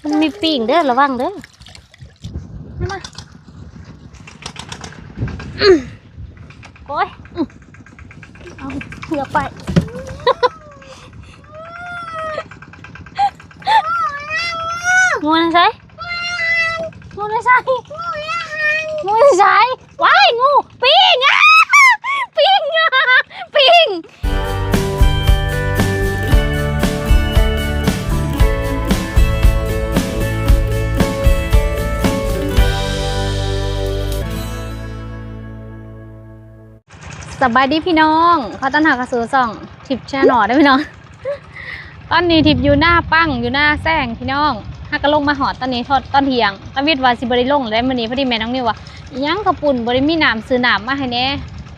ມັນມີປີ້ງເດີ ລະວັງເດີ. ມາ ໂອ້ຍ ເອົາເຫຼືອໄປ. ງູໃນໃສ? ງູໃນໃສ? ງູໃນໃສ? ວ້າຍ ງູ! ປີ້ງ! ປີ້ງ! ປີ້ງ! ສະບາຍດີພີ່ນ້ອງ, ຂໍຕ້ອນຮັບເຂົ້າສູ່ຊ່ອງທິບແຊນແນວເດີພີ່ນ້ອງ. ຕອນນີ້ທິບຢູ່ນາປັງ ຢູ່ນາແຊງພີ່ນ້ອງ. ຫາກະລົງມາຮອດຕອນນີ້ ຕອນທ່ຽງ. ຕາວິດວ່າຊິບໍ່ໄດ້ລົງແລ້ວມື້ນີ້ ພໍດີແມ່ນ້ອງນິວວ່າ ອີຫຍັງເຂົ້າປຸ້ນ ບໍ່ໄດ້ມີນ້ຳ ຊື້ນ້ຳມາໃຫ້ແດ່.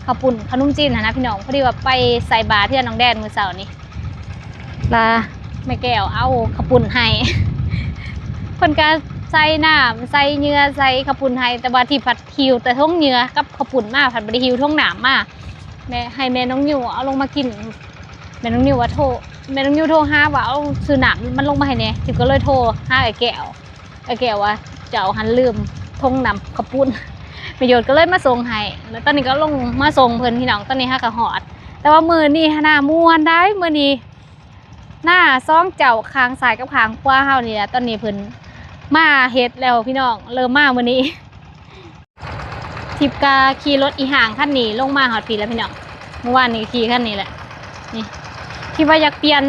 ເຂົ້າປຸ້ນ ເຂົ້າໜົມຈີນຫັ້ນນະພີ່ນ້ອງ. ພໍດີວ່າໄປໃສ່ບາດເຮືອນນ້ອງແດນມື້ເຊົ້ານີ້ ລະແມ່ແກ້ວເອົາເຂົ້າປຸ້ນໃຫ້. ເພິ່ນກະໃສ່ນ້ຳ ໃສ່ເຫຍື່ອ ໃສ່ເຂົ້າປຸ້ນໃຫ້, ແຕ່ວ່າທິບພັດ ຫິ້ວແຕ່ຖົງເຫຍື່ອກັບເຂົ້າປຸ້ນມາ ພັດບໍ່ໄດ້ຫິ້ວຖົງນ້ຳມາ. ແມ່ ໃຫ້ແມ່ນ້ອງນິວເອົາລົງມາກິນ. ແມ່ນ້ອງນິວວ່າໂທ ແມ່ນ້ອງນິວໂທຫາວ່າເອົາຊື້ນ້ຳມັນລົງມາໃຫ້ແດ່. ທິບກໍເລີຍໂທຫາອ້າຍແກ້ວ, ອ້າຍແກ້ວວ່າເຈົ້າຫັ້ນລືມຖົງນ້ຳເຂົ້າປຸ້ນ. ແມ່ໂຍດກໍເລີຍມາສົ່ງໃຫ້ ແລ້ວຕອນນີ້ກໍລົງມາສົ່ງເພິ່ນພີ່ນ້ອງ. ຕອນນີ້ຫາກະຮອດ ແຕ່ວ່າມື້ນີ້ຫັ້ນນະມ່ວນໄດ໋ ມື້ນີ້ ໜ້າສອງເຈົ້າ ຂ້າງຊ້າຍກັບຂ້າງຂວາເຮົານີ້ແຫຼະ. ຕອນນີ້ເພິ່ນມາເຮັດແລ້ວພີ່ນ້ອງ ເລີ່ມມາມື້ນີ້. ທິບກະຂີ່ລົດອີ່ຮ່າງຄັນນີ້ລົງມາຮອດພີ້ແລ້ວພີ່ນ້ອງ. ເມື່ອວານນີ້ຂີ່ຄັນນີ້ແຫຼະ. ນີ້ ທີ່ວ່າຢາກປ່ຽນ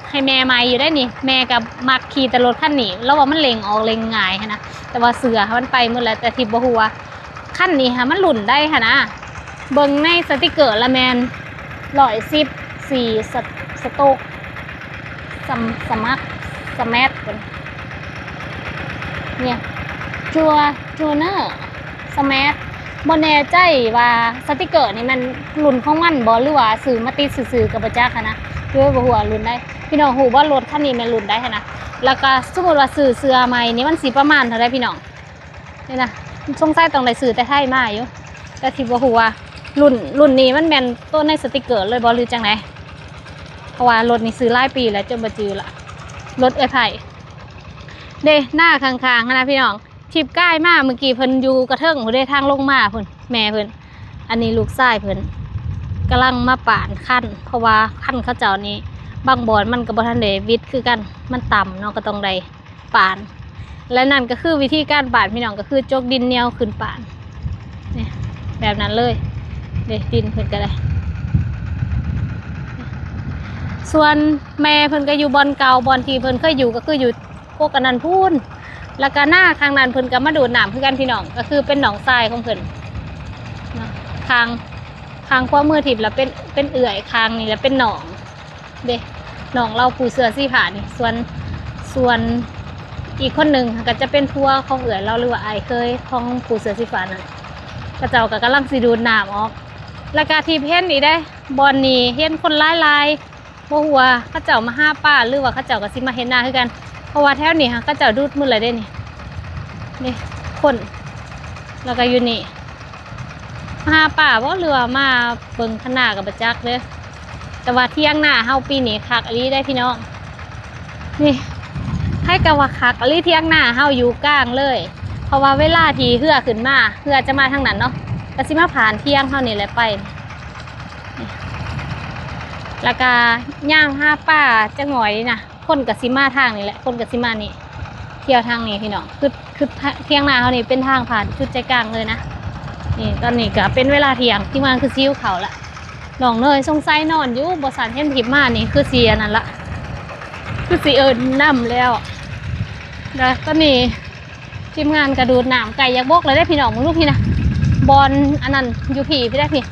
ໃຫ້ແມ່ໃໝ່ຢູ່ໄດ໋ນີ້. ແມ່ກະມັກຂີ່ແຕ່ລົດຄັນນີ້ ລາວວ່າມັນເລັ່ງອອກເລັ່ງງ່າຍຫັ້ນນະ, ແຕ່ວ່າເສື່ອມັນໄປໝົດແລ້ວ. ແຕ່ທິບບໍ່ຮູ້ວ່າຄັນນີ້ຫາມັນລຸ້ນໃດຫັ້ນນະ. ເບິ່ງໃນສະຕິກເກີລະແມ່ນຮ້ອຍສິບສີ່ ສະ ສະໂຕກ ສະ ສະມັກ ສະແມັດ ນີ້ ຈູ ຈູເນີ ສະແມັດ. ບໍ່ແນ່ໃຈວ່າສະຕິກເກີນີ້ແມ່ນລຸ້ນຂອງມັນບໍ່ ຫຼືວ່າຊື້ມາຕິດຊື່ໆ ກໍບໍ່ຈັກຫັ້ນນະ. ຄືບໍ່ຮູ້ວ່າລຸ້ນໃດ. ພີ່ນ້ອງຮູ້ບໍ່ ລົດຄັນນີ້ແມ່ນລຸ້ນໃດຫັ້ນນະ? ແລ້ວກໍສົມມຸດວ່າຊື້ເສື້ອໃໝ່ນີ້ ມັນຊິປະມານເທົ່າໃດພີ່ນ້ອງ? ນີ້ນະ ສົງໄສຕ້ອງໄດ້ຊື້ແຕ່ໄທມາຢູ່ ແຕ່ທີ່ບໍ່ຮູ້ວ່າລຸ້ນ ລຸ້ນນີ້ມັນແມ່ນໂຕໃນສະຕິກເກີເລີຍບໍ່ ຫຼືຈັ່ງໃດ? ເພາະວ່າລົດນີ້ຊື້ຫຼາຍປີແລ້ວ ຈົນບໍ່ຈື່ລະ. ລົດເອື້ອຍໄພເດ້ ໜ້າຂ້າງໆຫັ້ນນະພີ່ນ້ອງ. ທິບກາຍມາເມື່ອກີ້ ເພິ່ນຢູ່ກະເທິງພຸ້ນເດ້ ທາງລົງມາພຸ້ນ ແມ່ເພິ່ນ. ອັນນີ້ລູກຊາຍເພິ່ນກຳລັງມາປານຄັນ ເພາະວ່າຄັນເຂົາເຈົ້ານີ້ ບາງບ່ອນມັນກໍບໍ່ທັນໄດ້ວິດຄືກັນ ມັນຕ່ຳເນາະ ກໍຕ້ອງໄດ້ ປານ ແລະນັ້ນກໍຄືວິທີການປານ ພີ່ນ້ອງ ກໍຄືຈົກດິນໜຽວຂຶ້ນປານ ນີ້ ແບບນັ້ນເລີຍເດ້. ດິນເພິ່ນກໍໄດ້ ສ່ວນແມ່ເພິ່ນກໍຢູ່ບ່ອນເກົ່າ ບ່ອນທີ່ເພິ່ນເຄີຍຢູ່ກໍຄືຢູ່ກົກອັນນັ້ນພຸ້ນ ແລ້ວກໍນາຂ້າງນັ້ນເພິ່ນກໍມາດູດນ້ຳຄືກັນ ພີ່ນ້ອງ ກໍຄືເປັນນ້ອງຊາຍຂອງເພິ່ນເນາະ. ຂ້າງ ຂ້າງຂວາມືທິບລະເປັນ ເປັນເອື້ອຍ ຂ້າງນີ້ລະເປັນນ້ອງ ເດ້ ນ້ອງລາວຜູ້ເສື້ອສີຟ້ານີ້. ສ່ວນ ສ່ວນອີກຄົນໜຶ່ງກໍຈະເປັນຜົວຂອງເອື້ອຍລາວ ຫຼືວ່າອ້າຍເຂີຍຂອງຜູ້ເສື້ອສີຟ້ານັ້ນ. ເຂົາເຈົ້າກໍກຳລັງຊິດູດນ້ຳອອກ ແລ້ວກໍທີ່ເຫັນອີກເດ້ ບ່ອນນີ້ເຫັນຄົນຫຼາຍໆ ບໍ່ຮູ້ວ່າເຂົາເຈົ້າມາຫາປາ ຫຼືວ່າເຂົາເຈົ້າກໍຊິມາເຮັດນາຄືກັນ ເພາະວ່າແຖວນີ້ຫັ້ນເຂົາເຈົ້າດູດໝົດແລ້ວເດ້ນີ້ ນີ້ຄົນ ແລ້ວກໍຢູ່ນີ້ ມາຫາປາບໍ່ ຫຼືວ່າມາເບິ່ງຄັນນາກໍບໍ່ຈັກເດີ້. ແຕ່ວ່າຖຽງນາເຮົາປີນີ້ຄັກອີ່ຫຼີເດ້ພີ່ນ້ອງ. ນີ້ ໃຜກໍວ່າຄັກອີ່ຫຼີ ຖຽງນາເຮົາຢູ່ກາງເລີຍ ເພາະວ່າເວລາທີ່ເຮືອຂຶ້ນມາ ເຮືອຈະມາທາງນັ້ນເນາະ ກໍຊິມາຜ່ານຖຽງເຮົານີ້ແຫຼະໄປ ນີ້ ແລ້ວກໍຍ່າງຫາປາຈັກໜ້ອຍນີ້ນະ. ຄົນກໍຊິມາທາງນີ້ແຫຼະ ຄົນກໍຊິມານີ້ ທ່ຽວທາງນີ້ພີ່ນ້ອງ. ຄື ຄືຖຽງນາເຮົານີ້ເປັນທາງຜ່ານຈຸດໃຈກາງເລີຍນະ. ນີ້ ຕອນນີ້ກໍເປັນເວລາທ່ຽງ ທີມງານຄືຊິຫິວເຂົ້າລະ. ນ້ອງເນີຍສົງໄສນອນຢູ່ ບໍ່ຊັ້ນເຫັນທິບມານີ້ຄືຊິອັນນັ້ນລະ ຄືຊິເອີ້ນນຳແລ້ວ. ແລ້ວຕອນນີ້ທີມງານກໍດູດນ້ຳ ໄກ່ຢາກບົກແລ້ວເດ້ພີ່ນ້ອງ. ເບິ່ງລູກພີ່ນະ ບ່ອນອັນນັ້ນຢູ່ພີ້ ພີ້ໄດ໋ພີ້.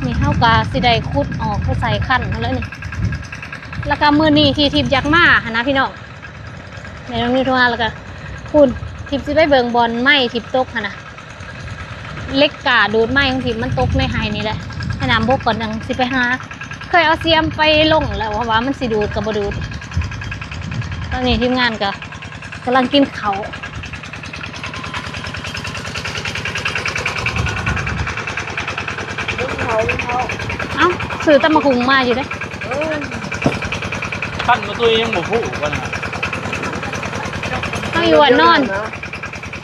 ນີ້ເຮົາກໍຊິໄດ້ຂຸດອອກໄປໃສ່ຄັນຫັ້ນແຫຼະນີ້. ແລ້ວກໍມື້ນີ້ທີ່ທິບຢາກມາຫັ້ນນະພີ່ນ້ອງ ແມ່ນ້ອງນິວໂທຫາ ແລ້ວກໍພຸ້ນ ທິບຊິໄປເບິ່ງບ່ອນໄມ້ທິບຕົກຫັ້ນນະ ເຫຼັກກ້າດູດໄມ້ຂອງທິບມັນຕົກໃນໄຮ່ນີ້ແຫຼະ ໃຫ້ນ້ຳບົກກ່ອນຈັ່ງຊິໄປຫາ. ເຄີຍເອົາຊຽມໄປລົງແລ້ວ ເພາະວ່າມັນຊິດູດກໍບໍ່ດູດ. ຕອນນີ້ທີມງານກໍ ກຳລັງກິນເຂົ້າ ເບິ່ງເຂົາ ເບິ່ງເຂົາ ເອົ້າ ຊື້ຕຳບັກຫຸ່ງມາຢູ່ເດ້. ເອີ ຄັນບໍ່ຕຸ້ຍຍັງບໍ່ຮູ້ວ່ານະ ຈະ ເຮົາຢູ່ວ່ານອນ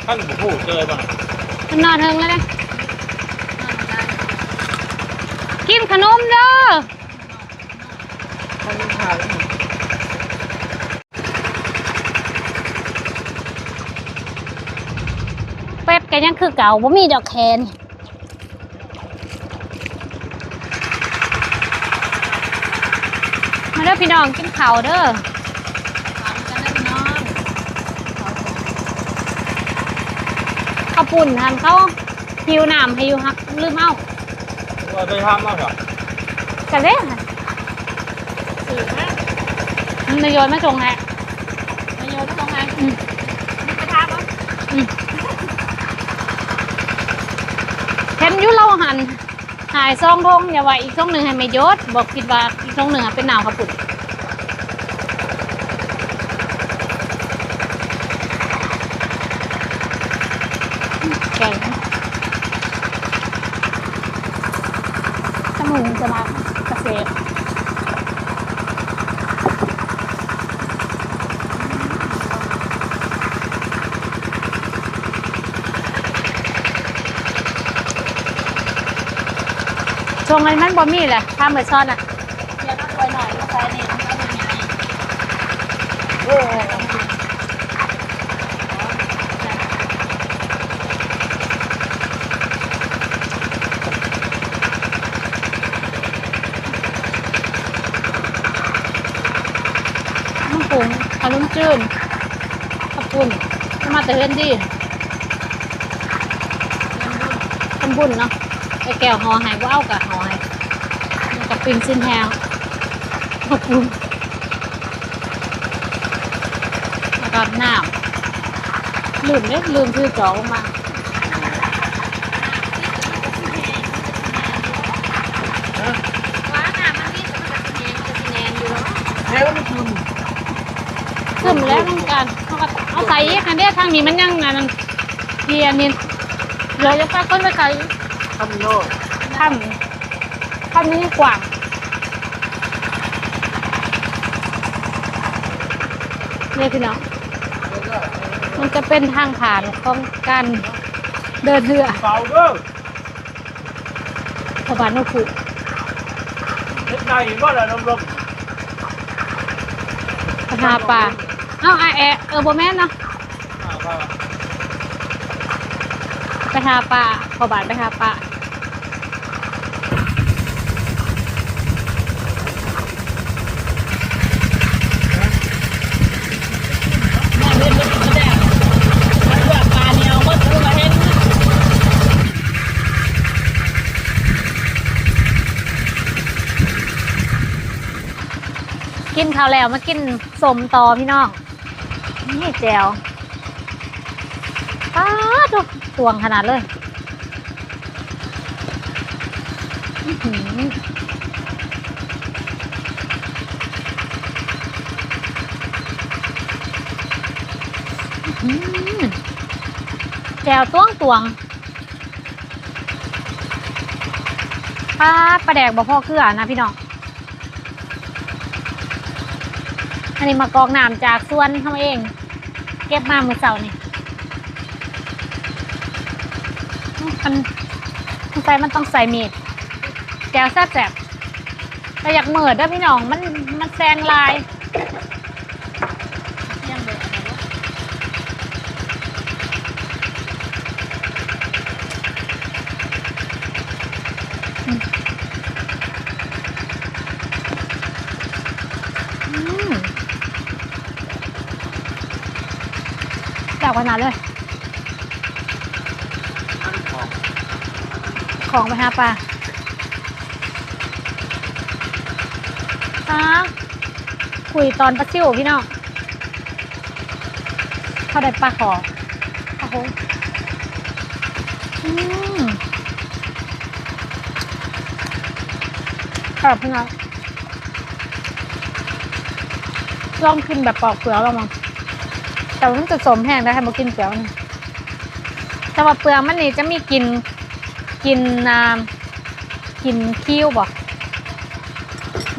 ທ່ານບໍ່ຮູ້ເລີຍບໍ່ ມັນນອນເທິງແລ້ວເດ້. ກິນຂະໜົມເດີ. ເປັດກໍຍັງຄືເກົ່າ ບໍ່ມີດອກແຄນີ້. ມາເດີພີ່ນ້ອງ ກິນເຂົ້າເດີ. ເຂົ້າປຸ້ນຫັ້ນເຂົາຫິ້ວນ້ຳໃຫ້ຢູ່ ຫາກລືມເອົາ. ວ່າໄປທຳມາຊະ ກະເດ້ ຊື້ມາ ນາຍໂຍນມາສົ່ງໃຫ້ ນາຍໂຍນມາສົ່ງໃຫ້. ອືມ ໄປທຳເອົາ. ອືມ ເຫັນຢູ່ລາວຫັ້ນ ໃຫ້ສອງຖົງ ຢ່າວ່າອີກຖົງໜຶ່ງໃຫ້ແມ່ໂຍດ ບໍ່ຄິດວ່າອີກຖົງໜຶ່ງເປັນນ້ຳເຂົ້າປຸ້ນ. ແກງ ຕຳບັກຫຸ່ງຈະມາກະເສດ. ຊ່ວງນັ້ນມັນບໍ່ມີແຫຼະ ພາເມຊອນນະ. ເອົາຖ້ວຍນ້ອຍມາໃສ່ນີ້ ມັນກໍບໍ່ໃຫຍ່. ໂອ້ ນ້ຳປຸງ ຂະໜົມຈີນ ເຂົ້າປຸ້ນ ເອົາມາແຕ່ເຮືອນດີ. ທຳບຸນເນາະ ໄອ້ແກ້ວຫໍ່ໃຫ້ ບໍ່ເອົາກະຫໍ່ໃຫ້ ແລ້ວກະປີ້ງຊີ້ນແຫ້ງ ເຂົ້າປຸ້ນ ແລ້ວກະນ້ຳ ລືມເດ້ ລືມຖືຈອກອອກມາ. ແລ້ວມັນຂຸ່ນ ຂຶ້ນແລ້ວນຳກັນ ເຮົາກໍເອົາໃສ່ອີກຫັ້ນເດ້ ທາງນີ້ມັນຍັງອັນນັ້ນ ທີ່ອັນນີ້ ເຫຼືອຈະພາຄົນໄປໃສ່ ທຳໂລດ ທຳ ທຳນີ້ກວ້າງ ນີ້ພີ່ນ້ອງ ມັນຈະເປັນທາງຜ່ານຂອງການເດີນເຮືອ ເຝົ້າເດີ. ພໍ່ບ້ານໂນຄຸ ເຮັດໄດ້ບໍ່ລະ ລົມໆ ໄປຫາປາ. ເອົ້າ ອາແອະ ເອີ ບໍ່ແມ່ນເນາະ ໄປຫາປາ ພໍ່ບ້ານໄປຫາປາ. ກິນເຂົ້າແລ້ວມາກິນສົ້ມຕໍ່ພີ່ນ້ອງ. ນີ້ແຈ່ວ ປາດໂທ້ ຕວງຂະໜາດເລີຍ. ອືຫື ອືຫື ແຈ່ວຕວງໆ ປາດ ປາແດກບໍ່ພໍເກືອນະພີ່ນ້ອງ. ອັນນີ້ໝາກກອກນ້ຳຈາກສວນເຮົາເອງ ເກັບມາມື້ເຊົ້ານີ້. ອືມ ມັນ ສົງໄສມັນຕ້ອງໃສ່ມີດ. ແຈ່ວແຊບໆ ແຕ່ຢາກມືດເດີພີ່ນ້ອງ ມັນ ມັນແສງຫຼາຍ. ອືມ ອືມ ແຊບຂະໜາດເລີຍ. ຂອງໄປຫາປາ ປາ ຄຸຍຕອນປາຊິວພີ່ນ້ອງ. ເຂົາໄດ້ປາຄໍ ປາໂຮງ. ອືມ ແຊບຂະໜາດ ລອງກິນແບບປອກເປືອກລອງເບິ່ງ ແຕ່ວ່າມັນຈະສົ້ມແຮງເດ້ ໃຜບໍ່ກິນເປືອກມັນ. ແຕ່ວ່າເປືອກມັນນີ້ຈະມີກິ່ນ ກິ່ນ ອ່າ ກິ່ນຄີວບໍ?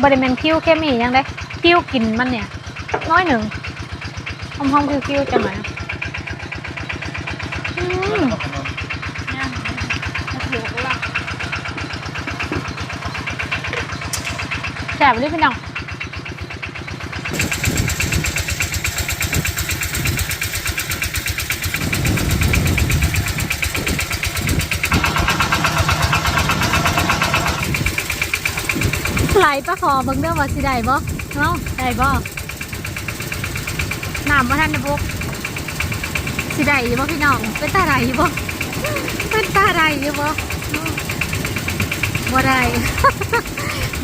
ບໍ່ໄດ້ແມ່ນຄີວເຄມີຫຍັງເດ້ ກິ່ນມັນນີ້ໜ້ອຍໜຶ່ງ ຫອມໆ ຄິວໆ ຈັກໜ້ອຍ. ອືມ ແຊບເລີຍພີ່ນ້ອງ. ໄຫຼປາຂໍເບິ່ງເດີວ່າຊິໄດ້ບໍ່ເນາະ ໄດ້ບໍ່? ນ້ຳບໍ່ທັນໄດ້ບົກ ຊິໄດ້ຢູ່ບໍ່ພີ່ນ້ອງ? ເປັນຕາໄດ້ຢູ່ບໍ່? ເປັນຕາໄດ້ຢູ່ບໍ່? ບໍ່ໄດ້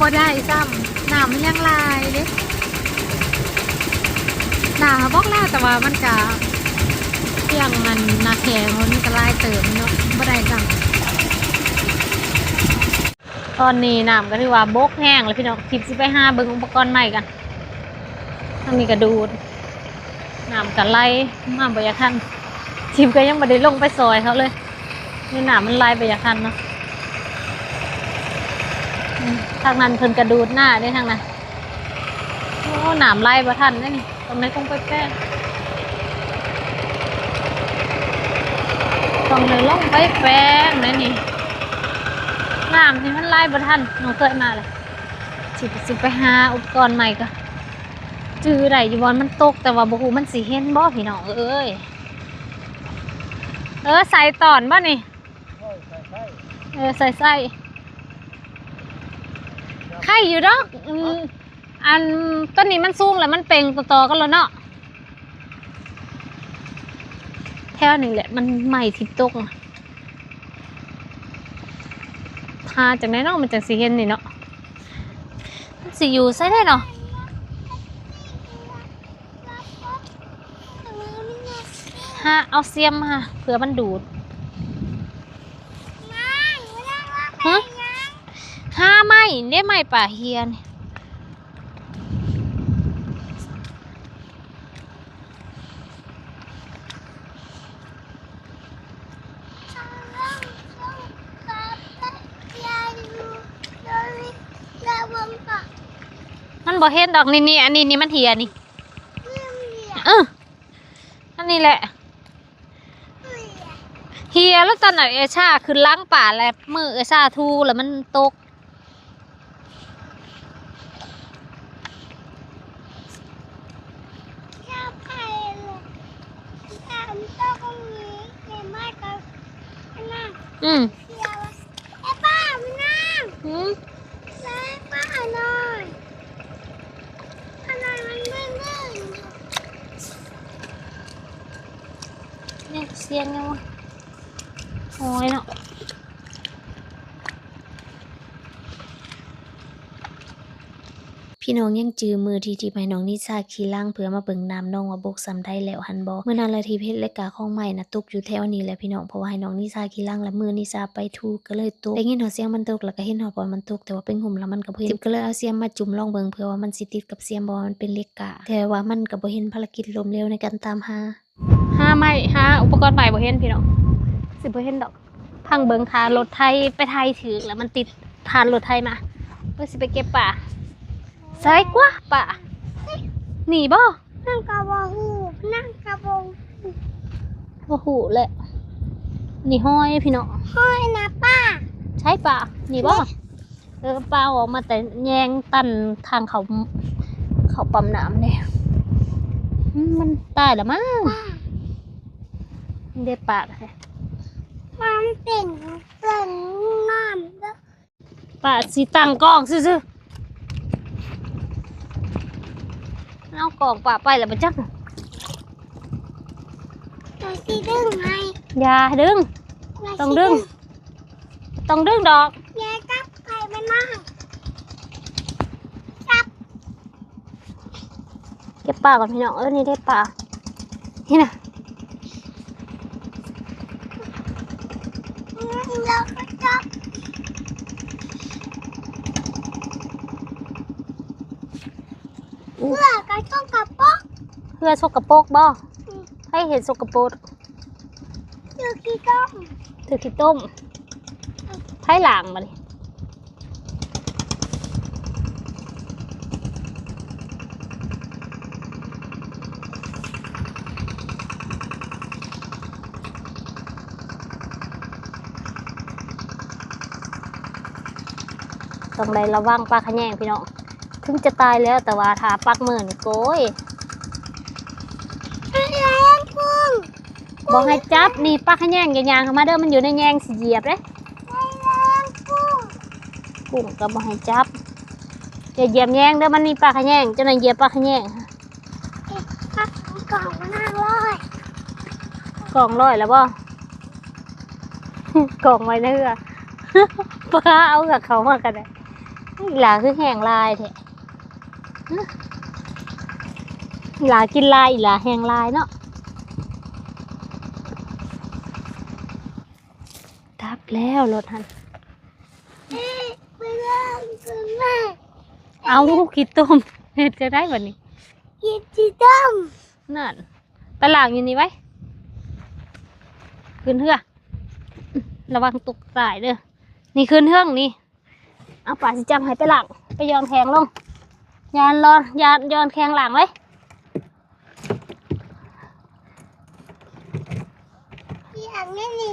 ບໍ່ໄດ້ຊ້ຳ ນ້ຳມັນຍັງຫຼາຍເດ້. ນ້ຳຫັ້ນບົກແລ້ວ ແຕ່ວ່າມັນກະພຽງອັນໜ້າແຂ້ງ ມັນກະຫຼາຍເຕີບເນາະ ບໍ່ໄດ້ຊ້ຳ. ຕອນນີ້ນ້ຳກໍຖືວ່າບົກແຮງແລ້ວພີ່ນ້ອງ. ທິບຊິໄປຫາເບິ່ງອຸປະກອນໃໝ່ກັນ. ທາງນີ້ກໍດູດ ນ້ຳກໍໄຫຼມາບໍ່ຢາກທັນ. ທິບກໍຍັງບໍ່ໄດ້ລົງໄປຊ່ອຍເຂົາເລີຍ ນີ້ນ້ຳມັນໄຫຼບໍ່ຢາກທັນເນາະ. ອືມ ທາງນັ້ນເພິ່ນກໍດູດໜ້າເດ້ທາງນັ້ນ. ໂອ້ ນ້ຳໄຫຼບໍ່ທັນເດ້ນີ້. ຕ້ອງໄດ້ລົງໄປແປງ ຕ້ອງໄດ້ລົງໄປແປງໄດ໋ນີ້ ນ້ຳນີ້ມັນໄຫຼບໍ່ທັນ. ນ້ອງເຄີຍມາແລ້ວ ຊິ ຊິໄປຫາອຸປະກອນໃໝ່ກ່ອນ. ຈື່ໄດ້ຢູ່ບ່ອນມັນຕົກ ແຕ່ວ່າບໍ່ຮູ້ມັນຊິເຫັນບໍ່ພີ່ນ້ອງເອີຍ. ເອີ ໃສ່ຕອນບໍ່ນີ້? ເອີ ໃສ່ ໃສ່ ໄຂ່ຢູ່ດອກ. ອືມ ອັນ ຕອນນີ້ມັນສູງແລ້ວ ມັນເປັ່ງຕໍ່ໆກັນແລ້ວເນາະ. ແຖວນີ້ແຫຼະ ມັນໄມ້ທິບຕົກ. ຫາຈັ່ງໃດເນາະ ມັນຈັ່ງຊິເຫັນນີ້ເນາະ. ມັນຊິຢູ່ໃສເດເນາະ? ຫາເອົາຊຽມມາ ເພື່ອມັນດູດ. ຫາໄມ້ເດ້ ໄມ້ປ່າເຮຍນີ້. ມັນບໍ່ເຫັນດອກ ນີ້ໆ ອັນນີ້ນີ້ມັນເຮຍນີ້. ເອີ ອັນນີ້ແຫຼະ ເຮຍແລ້ວ. ຕອນນັ້ນເອຊາຂຶ້ນຫຼັງປາ ແລ້ວມືເອຊາຖູ ແລ້ວມັນຕົກ. ອືມ ຫືມ ນີ້ສຽງຫຍັງວະ? ໂອ້ຍເນາະ. ພີ່ນ້ອງຍັງຈື່ມື້ທີ່ທິບໃຫ້ນ້ອງນິຊາຂີ່ຫຼັງເພື່ອມາເບິ່ງນ້ຳໜອງວ່າບົກສ່ຳໃດແລ້ວຫັ້ນບໍ່? ມື້ນັ້ນລະທິບເຫັນເລກາຂອງໄມ້ນະຕົກຢູ່ແຖວນີ້ແຫຼະພີ່ນ້ອງ ເພາະວ່າໃຫ້ນ້ອງນິຊາຂີ່ຫຼັງ ລະມືນິຊາໄປຖູກໍເລີຍຕົກ. ໄດ້ຍິນຮອດສຽງມັນຕົກ ລະກະເຫັນຮອດບ່ອນມັນຕົກ ແຕ່ວ່າເປັນຫຸມ ລະມັນກະບໍ່ເຫັນ. ທິບກະເລີຍເອົາສຽມມາຈຸ່ມລອງເບິ່ງ ເພື່ອວ່າມັນຊິຕິດກັບສຽມບໍ່ ວ່າມັນເປັນເລກາ. ແຕ່ວ່າມັນກະບໍ່ເຫັນ ພາລະກິດລົ້ມເຫຼວໃນການຕາມຫາ. ຫາໄມ້ ຫາອຸປະກອນໃໝ່ບໍ່ເຫັນພີ່ນ້ອງ ຊິບໍ່ເຫັນດອກ. ພັງເບິ່ງ ຖ້າລົດໄຖໄປໄຖຖືກ ແລ້ວມັນຕິດຜ່ານລົດໄຖມາ. ເອີ ຊິໄປເກັບປາ. ໃສກວ່າປາ? ນີ້ບໍ່? ນາງກະບໍ່ຮູ້ ນາງກະບໍ່ຮູ້ ບໍ່ຮູ້ແຫຼະ. ນີ້ຫອຍພີ່ນ້ອງ ຫອຍນະປາ. ໃສປາ? ນີ້ບໍ່? ນີ້. ເອີ ປາອອກມາແຕ່ແຍງຕັນທາງເຂົ້າ ເຂົ້າປ້ຳນ້ຳເດ້. ອືມ ມັນຕາຍລະມັ້ງ. ປາ ເດ້ປາ ປາມັນເປັນ ເປັນນ້ຳເດີ. ປາຊິຕັ້ງກ້ອງຊື່ໆ ເອົາກ້ອງປາໄປແລ້ວບໍ່ຈັກ. ເຮົາຊິດຶງໃຫ້ ຢ່າດຶງ ເຮົາຊິ ຕ້ອງດຶງ ດຶງ. ຕ້ອງດຶງດອກ. ຢ່າຈັບໄປ ມັນມາຈັບ. ເກັບປາກ່ອນພີ່ນ້ອງເອີຍ. ນີ້ເດ້ປາ ນີ້ນະ. ເຮືອກະສົກກະປົກ ເຮືອສົກກະປົກບໍ່? ອືມ ໃຜເຮັດສົກກະປົກ? ຖືກຂີ້ຕົມ ຖືກຂີ້ຕົມ. ໃຜລ້າງບາດນີ້? ອືມ ຕ້ອງໄດ້ລະວັງປາຂະແຍງພີ່ນ້ອງ ເຖິງຈະຕາຍແລ້ວ ແຕ່ວ່າຖ້າປັກມືນີ້ ໂກຍ ບໍ່ໃຫ້ຈັບ. ນີ້ ປາຂະແຍງ ຢ່າຍ່າງເຂົ້າມາເດີ ມັນຢູ່ໃນແຍງ ຊິຢຽບເດ້. ກຸ້ງກໍບໍ່ໃຫ້ຈັບ ຢ່າຢຽບແຍງເດີ ມັນມີປາຂະແຍງ ເຈົ້ານາຍຢຽບປາຂະແຍງ. ເອົາຂອງມານັ່ງລອຍ ຂອງລອຍແລ້ວບໍ່? ຂອງໄວ້ໃນເຮືອ ປ້າເອົາເຮືອເຂົ້າມາກໍໄດ້. ອີຫຼາຄືແຮງຫຼາຍແທ້ ອີຫຼາກິນຫຼາຍ ອີຫຼາແຮງຫຼາຍເນາະ. ດັບແລ້ວລົດຫັ້ນ ເອົາ ຂີ້ຕົມ ເຮັດຈັ່ງໃດບັດນີ້? ຂີ້ຕົມ ນັ້ນ ໄປລ້າງຢູ່ນີ້ໄວ້ ຂຶ້ນເຮືອ ລະວັງຕົກຕາຍເດີ. ນີ້ ຂຶ້ນເທິງນີ້ ເອົາ ປ້າຊິຈັບໃຫ້ໄປລ້າງ ໄປຢ່ອນແຂງລົງ ຢ່ານລອນ ຢ່ານ ຢ່ອນແຂງລ້າງໄວ້.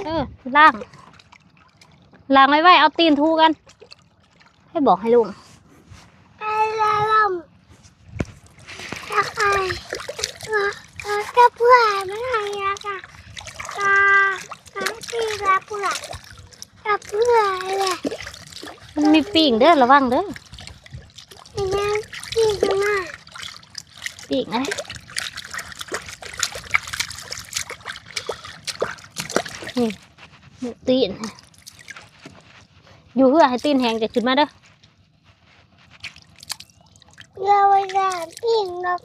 ເອີ ລ້າງ ລ້າງໄວໆ ເອົາຕີນຖູກັນ ໃຫ້ບອກໃຫ້ລຸງ ໃຫ້ລະລົມ ແລ້ວກໍ ເອີ ເອີ ກະເພື່ອມັນໃຫ້ ແລ້ວກໍ ກະ ກະຕີນກະເພື່ອ ກະເພື່ອແຫຼະ. ມັນມີປີ້ງເດີ ລະວັງເດີ ປີ້ງນະ ປີ້ງນະ. ນີ້ ນີ້ ຕີນ ຢູ່ເຮືອໃຫ້ຕີນແຫ້ງ ຈະຂຶ້ນມາເດີ. ຢ່າໄປແຕະຕີນດອກ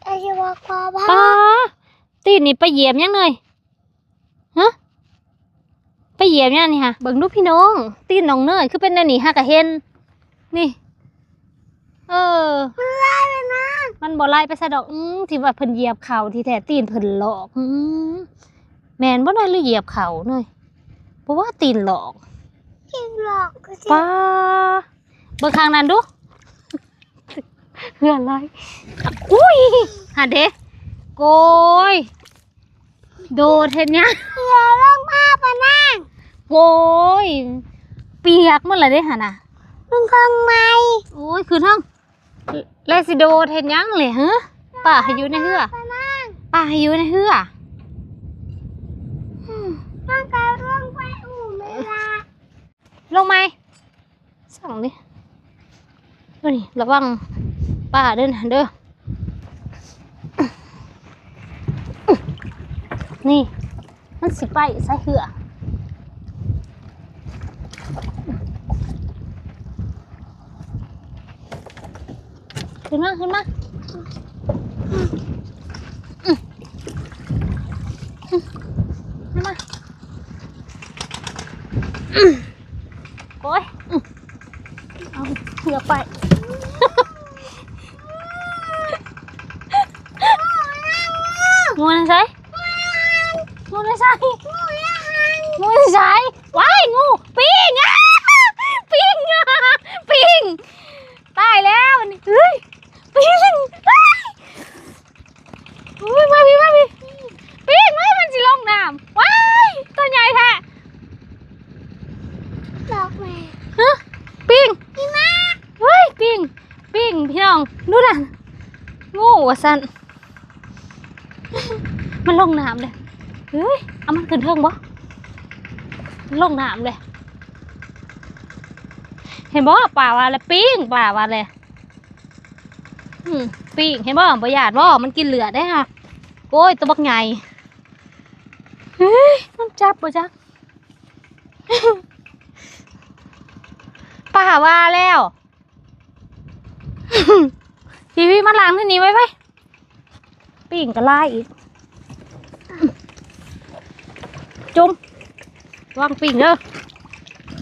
ອາດຈະບໍ່ພໍ ປ້າ ຕີນນີ້ໄປຢຽບຫຍັງເນີຍ? ຮະ ໄປຢຽບຫຍັງນີ້ຫະ? ເບິ່ງດູພີ່ນ້ອງ ຕີນນ້ອງເນີຍຄືເປັນແນວນີ້ ຫາກະເຫັນ ນີ້ ເອີ ມັນລາຍໄປນະ ມັນບໍ່ລາຍໄປໃສດອກ. ອືມ ທີ່ວ່າເພິ່ນຢຽບເຂົ້າ ທີ່ແທ້ຕີນເພິ່ນຫຼອກ. ອືມ ແມ່ນບໍ່ເນີຍ ຫຼືຢຽບເຂົ້າເນີຍ? ບໍ່ວ່າຕີນຫຼອກ ຕີນຫຼອກຄືຊິ ປ້າ ເບິ່ງຂ້າງນັ້ນດູ ເຮືອນລອຍ ອຸ້ຍ ຫັ້ນເດ້ ໂກຍ ໂດດເຮັດຫຍັງ? ເຮືອລົງມາປະນາງ ໂກຍ ປຽກໝົດລະເດ້ຫັ້ນນະ ເບິ່ງຂອງໃໝ່ ໂອ້ຍ ຂຶ້ນເທິງ ແລ້ວຊິໂດດເຮັດຫຍັງເລີຍ ຮະ? ປ້າໃຫ້ຢູ່ໃນເຮືອ ປະນາງ ປ້າໃຫ້ຢູ່ໃນເຮືອ ອືມ ມັນກໍລົງໄປອູ້ແມ່ນລະ. ລົງໃໝ່ ສັ່ງນີ້ ໂອ້ຍ ລະວັງປ້າເດີນະ ເດີ ນີ້ ມັນຊິໄປໃສ່ເຮືອ ຂຶ້ນມາ ຂຶ້ນມາ ຂຶ້ນມາ ໂອ້ຍ ເອົາເຮືອໄປ ງູໃນໃສ? ງູໃນໃສ? ງູໃນໃສ? ວ້າຍ ງູ! ປີ້ງ! ປີ້ງ! ປີ້ງ! ຕາຍແລ້ວນີ້ ເຮີ້ຍ! ປີ້ງ! ເຮີ້ຍ! ອຸ້ຍ ມາພີ້ ມາພີ້ ປີ້ງ ເຮີ້ຍ ມັນຊິລົງນ້ຳ ວ້າຍ ໂຕໃຫຍ່ແທ້ ດອກແມ່ ຮະ ປີ້ງ ພີ່ມາ ເຮີ້ຍ ປີ້ງ ປີ້ງ ພີ່ນ້ອງ ດູນັ້ນ ງູວ່າຊັ້ນ ມັນລົງນ້ຳເດ້ ເຮີ້ຍ ເອົາມັນຂຶ້ນເທິງບໍ່ ມັນລົງນ້ຳເດ້ ເຫັນບໍ່ ປ້າວ່າແລ້ວ ປີ້ງ ປ້າວ່າແລ້ວ. ອືມ ປີ້ງ ເຫັນບໍ່ ບໍ່ຢ້ານບໍ່ ມັນກິນເລືອດເດ້ຮະ ໂອ້ຍ ໂຕບັກໃຫຍ່ ເຮີ້ຍ ມັນຈັບບໍ່ຈັກ ປ້າວ່າແລ້ວ ພີ້ໆ ມາລ້າງທີ່ນີ້ໄວໆ. ປີ້ງກໍຫຼາຍອີກ ຈຸ່ມ ລະວັງປີ້ງເດີ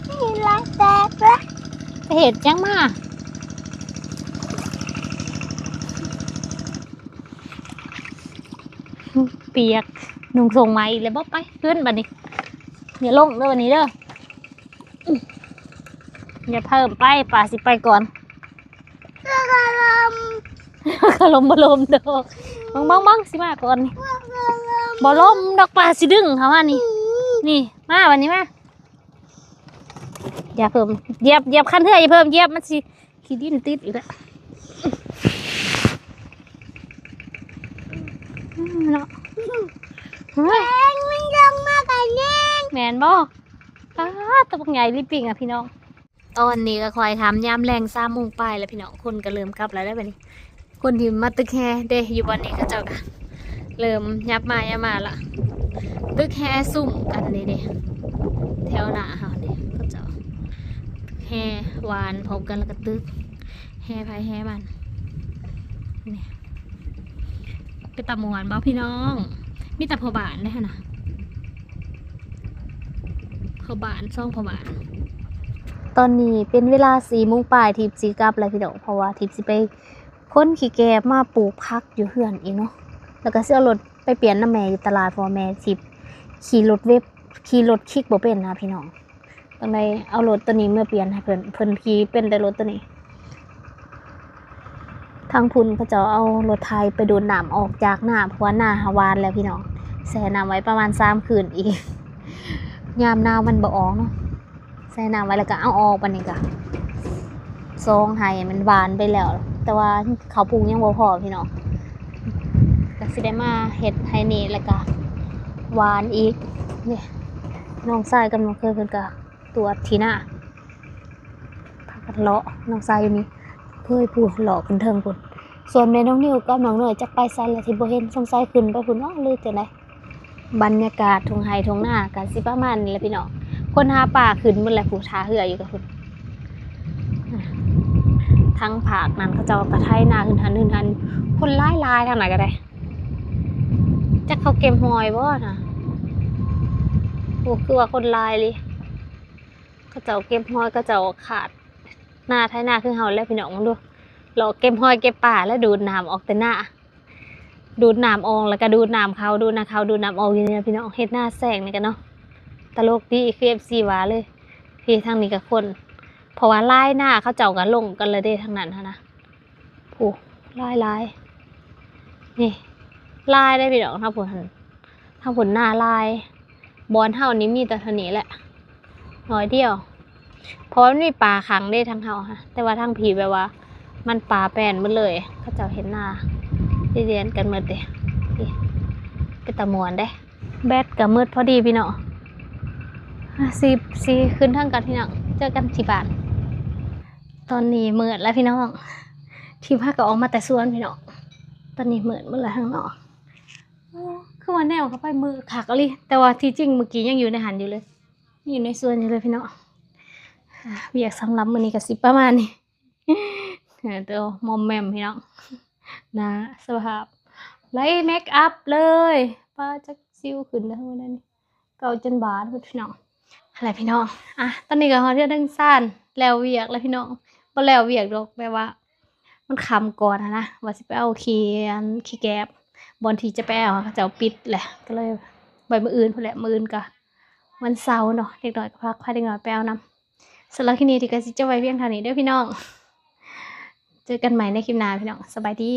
ນີ້ລາຍແຕກລະ ໄປເຮັດຫຍັງມາ ປຽກ ນຸ່ງສົ່ງໃໝ່ອີກແລ້ວບໍ ໄປຂຶ້ນບັດນີ້ ຢ່າລົງເດີບັດນີ້ເດີ ຢ່າເພີ່ມໄປ ປ້າຊິໄປກ່ອນ. ກໍລົມບໍ່ລົມດອກ ເບິ່ງໆໆ ຊິມາກ່ອນນີ້ ບໍ່ລົມດອກ ປ້າຊິດຶງເຂົ້າມານີ້ ນີ້ ມາບັດນີ້ມາ ຢ່າເພີ່ມ ຢຽບ ຢຽບຄັນເທື່ອ ຢ່າເພີ່ມຢຽບ ມັນຊິຂີ້ດິນຕິດອີກແລ້ວ ເນາະ ເຮີ້ຍ ແມງມັນລົງມາກະແຍງ ແມ່ນບໍ່? ປາດ ໂຕບັກໃຫຍ່ລີ່ປິງອະ ພີ່ນ້ອງ. ຕອນນີ້ກໍຄ່ອຍຄ່ຳ ຍາມແລງສາມໂມງປາຍແລ້ວພີ່ນ້ອງ ຄົນກໍເລີ່ມກັບແລ້ວເດ້ ບາດນີ້ ຄົນທີ່ມາຕຶກແຮ່ເດ້ ຢູ່ບ່ອນນີ້ເຂົາເຈົ້າກໍເລີ່ມຫຍັບມາ ຫຍັບມາລະ ຕຶກແຮ່ຊຸມກັນນີ້ເດ້ ແຖວໜ້າເຮົານີ້ ເຂົາເຈົ້າຕຶກແຮ່ຫວ່ານພ້ອມກັນ ແລ້ວກໍຕຶກແຮ່ໃຜແຮ່ມັນ ນີ້ ເປັນຕາມ່ວນບໍ່ພີ່ນ້ອງ? ມີແຕ່ພໍ່ບ້ານເດ້ຫັ້ນນະ ພໍ່ບ້ານ ສອງພໍ່ບ້ານ. ຕອນນີ້ເປັນເວລາສີ່ໂມງປາຍ ທິບຊິກັບແລ້ວພີ່ນ້ອງ ເພາະວ່າທິບຊິໄປຂົນຂີ້ແກບມາປູກຜັກຢູ່ເຮືອນອີກເນາະ ແລ້ວກໍຊິເອົາລົດໄປປ່ຽນນຳແມ່ຢູ່ຕະຫຼາດ ເພາະວ່າແມ່ທິບຂີ່ລົດເວັບ ຂີ່ລົດຄິກບໍ່ເປັນນະພີ່ນ້ອງ. ຕ້ອງໄດ້ເອົາລົດໂຕນີ້ເມືອປ່ຽນໃຫ້ເພິ່ນ ເພິ່ນຂີ່ເປັນແຕ່ລົດໂຕນີ້. ທາງພຸ້ນເຂົາເຈົ້າເອົາລົດໄຖໄປດູດນ້ຳອອກຈາກນາ ເພາະວ່ານາຫາຫວ່ານແລ້ວພີ່ນ້ອງ ແຊ່ນ້ຳໄວ້ປະມານສາມຄືນອີກ ຍາມໜາວມັນບໍ່ອອກເນາະ ແຊ່ນ້ຳໄວ້ແລ້ວກໍເອົາອອກ ບາດນີ້ກໍສອງໄຮ່ມັນຫວ່ານໄປແລ້ວ ແຕ່ວ່າເຂົ້າປຸ້ງຍັງບໍ່ພໍພີ່ນ້ອງ ກໍຊິໄດ້ມາເຮັດໄຮ່ນີ້ ແລ້ວກໍຫວ່ານອີກ ນີ້ ນ້ອງຊາຍກັບນ້ອງເຂີຍເພິ່ນກໍ ຕວດທີ່ນາ ພາກັນເລາະ ນ້ອງຊາຍຢູ່ນີ້ ເຄີຍຜູ້ເລາະຂຶ້ນເທິງພຸ້ນ ສ່ວນແມ່ນ້ອງນິວກັບນ້ອງເນີຍຈັກໄປໃສລະທີ່ບໍ່ເຫັນ ສົງໄສຂຶ້ນໄປພຸ້ນເນາະ ຫຼືຈັ່ງໃດ. ບັນຍາກາດທົ່ງໄຮ່ທົ່ງນາກໍຊິປະມານນີ້ແຫຼະພີ່ນ້ອງ ຄົນຫາປາຂຶ້ນໝົດແຫຼະ ຜູ້ທ່າເຮືອຢູ່ກັບພຸ້ນ ທາງພາກນັ້ນເຂົາເຈົ້າກໍໄຖນາຂຶ້ນຫັ້ນຂຶ້ນຫັ້ນ ຄົນຫຼາຍໆ ທາງໃດກໍໄດ້ ຈັກເຂົາເກັບຫອຍບໍ່ນະ ໂອ້ ຄືວ່າຄົນຫຼາຍອີ່ຫຼີ. ເຂົາເຈົ້າເກັບຫອຍ ເຂົາເຈົ້າຂາດນາໄຖນາຄືເຮົາແຫຼະພີ່ນ້ອງ ເບິ່ງດູ ເລາະເກັບຫອຍເກັບປາ ແລ້ວດູດນ້ຳອອກແຕ່ນາ ດູດນ້ຳອອກ ແລ້ວກໍດູດນ້ຳເຂົ້າ ດູດນ້ຳເຂົ້າ ດູດນ້ຳອອກຢູ່ນີ້ນະພີ່ນ້ອງ ເຮັດນາແຊງນີ້ກະເນາະ ຕະຫຼົກດີ ຄືເອັຟຊີວ່າເລີຍ. ພີ້ທາງນີ້ກະຄົນ ເພາະວ່າລາຍນາເຂົາເຈົ້າກະລົງກັນແລ້ວເດ້ ທາງນັ້ນຫັ້ນນະ ຜູ້ ຫຼາຍໆ ນີ້ ຫຼາຍເດ້ພີ່ນ້ອງ ທາງພຸ້ນຫັ້ນ ທາງພຸ້ນນາຫຼາຍ ບ່ອນເຮົານີ້ມີແຕ່ເທົ່ານີ້ແຫຼະ ໜ້ອຍດຽວ ເພາະວ່າມັນມີປ່າຂັງເດ້ທາງເຮົາຫັ້ນ ແຕ່ວ່າທາງພີ້ແບບວ່າມັນປ່າແປນໝົດເລີຍ ເຂົາເຈົ້າເຮັດນາລຽນກັນໝົດເດ້. ເປັນຕາມ່ວນເດ້ ແບັດກໍໝົດພໍດີພີ່ນ້ອງ ຊິ ຊິຂຶ້ນເທິງກ່ອນພີ່ນ້ອງ ເຈີກັນທີ່ບ້ານ. ຕອນນີ້ມືດແລ້ວພີ່ນ້ອງ ທິບພາກັນອອກມາແຕ່ສວນພີ່ນ້ອງ ຕອນນີ້ມືດໝົດແລ້ວທາງນອກ. ໂອ້ ຄືວ່າແນມເຂົ້າໄປມືດຄັກອີ່ຫຼີ ແຕ່ວ່າທີ່ຈິງມື້ກີ້ຍັງຢູ່ໃນຫັ້ນຢູ່ເລີຍ ຍັງຢູ່ໃນສວນຢູ່ເລີຍພີ່ນ້ອງ. ອ່າ ວຽກສຳລັບມື້ນີ້ກໍຊິປະມານນີ້ ເອີ ໂຕມອມແມມພີ່ນ້ອງ ໜ້າສະພາບໄຮ້ເມກອັບເລີຍ ປາ ຈັກຊິວຂຶ້ນໄດ້ເທົ່າໃດນີ້ ເກົ້າຈົນບາດພຸ້ນພີ່ນ້ອງ. ຫັ້ນແຫຼະພີ່ນ້ອງ ອ່ະ ຕອນນີ້ກໍຮອດເຮືອນເທິງຊານ ແລ້ວວຽກແລ້ວພີ່ນ້ອງ ບໍ່ແລ້ວວຽກດອກ ແບບວ່າ ມັນຄ່ຳກ່ອນຫັ້ນນະ ວ່າຊິໄປເອົາຂີ້ ອັນ ຂີ້ແກບ ບ່ອນທີ່ຈະໄປເອົາ ເຂົາເຈົ້າປິດແຫຼະ ກໍເລີຍໄວ້ມື້ອື່ນພຸ້ນແຫຼະ ມື້ອື່ນກະວັນເສົາເນາະ ເດັກນ້ອຍກໍພາ ພາເດັກນ້ອຍໄປເອົານຳ. ສຳລັບຄລິບນີ້ ຕິກະຊິຈົບໄວ້ພຽງເທົ່ານີ້ເດີພີ່ນ້ອງ ເຈີກັນໃໝ່ໃນຄລິບໜ້າພີ່ນ້ອງ ສະບາຍດີ.